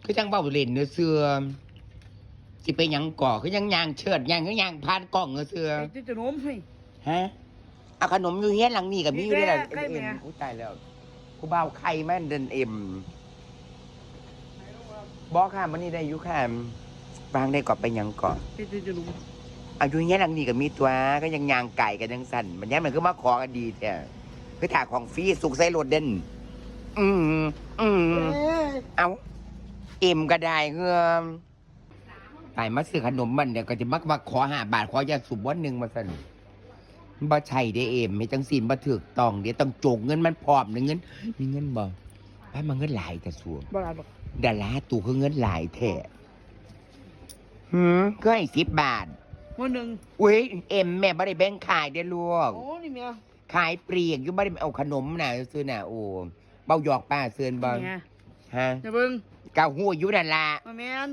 ຄືຈັ່ງເວົ້າຫຼິ້ນຊື່ໆ ຊິໄປຫຍັງເກາະ ຄືຍັງຍ່າງເຊີດຍ່າງ ຄືຍ່າງຜ່ານກ້ອງຊື່ໆ. ໄປຊື້ຂະໜົມ ຮະ? ເອົາຂະໜົມຢູ່ເຮືອນຫຼັງນີ້ກໍມີຢູ່ເດ້ລະ ໃກ້ແມ່ ເອັມ. ອຸ້ຍ ຕາຍແລ້ວ ຜູ້ບ່າວໄຂ່ມາເດີ່ນເອັມ. ບໍ່ຄ່ະ ມື້ນີ້ໄດ້ຢູ່ຄ່ະ. ວາງໄດ້ເກາະ ໄປຫຍັງເກາະ ໄປຊື້ຂະໜົມ. ເອົາ ຢູ່ເຮືອນຫຼັງນີ້ກໍມີຕົວະ ກໍຍັງຍ່າງກາຍກັນຈັ່ງຊັ້ນ ບັດຍາມນັ້ນຄືມາຂໍກັນດີແທ້ ຄືຖ້າຂອງຟຣີສຸກໃສ່ລົດເດ້ນ. ອືມ ອືມ ເອີ ເອົ້າ ເອັມກໍໄດ້ເຮືອ ຕາຍ ມາຊື້ຂະໜົມມັນ ດຽວກໍຈະມາ ມາຂໍຫ້າບາດ ຂໍຢາສູບບ່ອນໜຶ່ງວ່າຊັ້ນ. ມັນບໍ່ໃຊ່ເດ້ເອັມ ເຮັດຈັ່ງຊີ້ມັນບໍ່ຖືກຕ້ອງເດ້ ຕ້ອງໂຈກເງິນມັນພ້ອມເດ້ ເງິນ ມີເງິນບໍ່? ປ້າ ມາເງິນຫຼາຍແທ້ສູ ບໍ່ຫຼາຍບໍ່? ດາລາ ຕູຄືເງິນຫຼາຍແທ້. ຫື ຄືໃຫ້ສິບບາດ ມື້ໜຶ່ງ. ອຸ້ຍ ເອັມ ແມ່ບໍ່ໄດ້ແບ່ງຂາຍເດ້ລູກ. ໂອ້ ນີ້ແມ່ ຂາຍປລີກຢູ່ ບໍ່ໄດ້ເອົາຂະໜົມນະ ຊື່ໆນະ. ໂອ້ ເວົ້າຫຍອກປ້າຊື່ໆບໍ່? ແມ່ ຮະ? ຢ່າເບິ່ງ ກໍຮູ້ຢູ່ນັ້ນລະ. ບໍ່ແມ່ນ